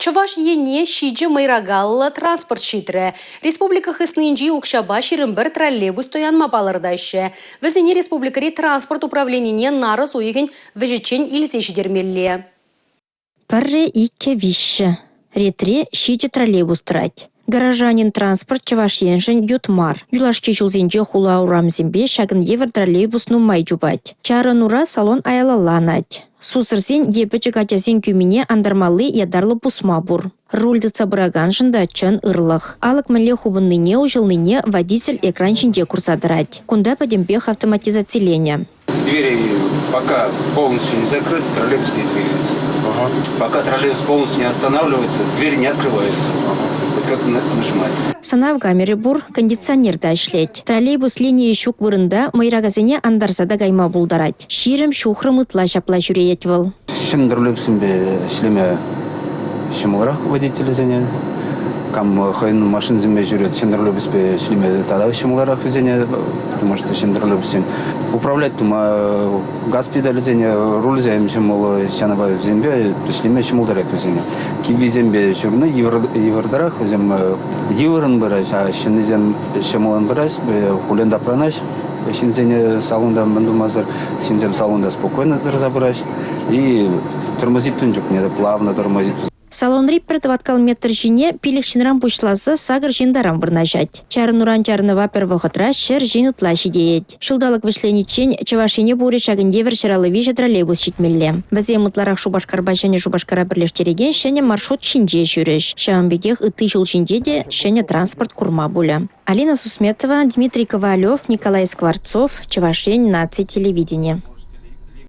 Чӑваш Ене ҫичӗ мӑйракаллӑ транспорт ҫитрӗ. Республика хыснинчи укҫапа 21 троллейбус туянма палӑртаҫҫӗ. Вӗсене республикӑри транспорт управленине нарӑс уйӑхӗн вӗҫӗччен илсе ҫитермелле. Пӗрре, иккӗ, виҫҫӗ. Ретре ҫичӗ троллейбус тӑрать. Горожанин транспорт Чӑваш Еншӗн ют мар. Юлашки ҫулсенче хула урамӗсемпе ҫакӑн евӗр троллейбус нумай чупать. Чарӑнура салон аялалла анать. Сусӑрсен е пӗчӗк ачасен кӳмине антармалли ятарлӑ пусма пур. Руль тытса пыраканшӑн та чӑн ырлӑх. Алӑк мӗнле хупӑннине, уҫӑлнине водитель экран ҫинче курса тӑрать. Кунта пӗтӗмпех автоматизациленӗ. Двери пока полностью не закрыты, троллейбус не двигается. Ага. Пока троллейбус полностью не останавливается, двери не открываются. Ага. Вот как нажимать. Сӑнав камери пур, кондиционер та ӗҫлет. Троллейбус линийӗ ҫук вырӑнта мӑйракасене антарса та кайма пултарать. 20 ҫухрӑм ытла ҫапла ҫӳреет вӑл. Ҫӗнӗ троллейбуссемпе ӗҫлеме ҫӑмӑлрах водительсене. Кам хӑйӗн машинисемпе ҫӳрет, ҫӗнӗ троллейбуспа ӗҫлеме тата ҫӑмӑлрах вӗсене, потому что ҫӗнӗ троллейбуссен управлять тума газ педалӗсене, рульсем ҫӑмӑл, ҫавӑнпа вӗсемпе ӗҫлеме ҫӑмӑлтарах вӗсене. Киввисемпе ҫӳрни йывӑртарах, вӗсем йывӑррӑн пыраҫ, а ҫӗннисем ҫӑмӑллӑн пыраҫ, хуллен тапранаҫ. Ҫынсене салонта мӗн тумасӑр, ҫынсем салонта спокойно тӑрса пыраҫ и тормозит тунӑ чухне плавно тормозит. Салонри пӗр тӑваткал метр ҫине пилӗк ҫынран пуҫласа сакӑр ҫын таран вырнаҫать. Чарӑнуран чарӑнӑва пӗр вӑхӑтра 100 ҫын ытла ҫитеет. Ҫулталӑк вӗҫлениччен Чӑваш Ене пурӗ ҫакӑн евӗр 153 троллейбус ҫитмелле. Вӗсем ытларах Шупашкарпа Ҫӗнӗ Шупашкара пӗрлештерекен ҫӗнӗ маршрут ҫинче ҫӳрӗҫ. Ҫавӑн пекех ытти ҫул ҫинче те ҫӗнӗ транспорт курма пулӗ. Алина Сусметова, Дмитрий Ковалев, Николай Скворцов, Чӑваш Ен наци телевидени.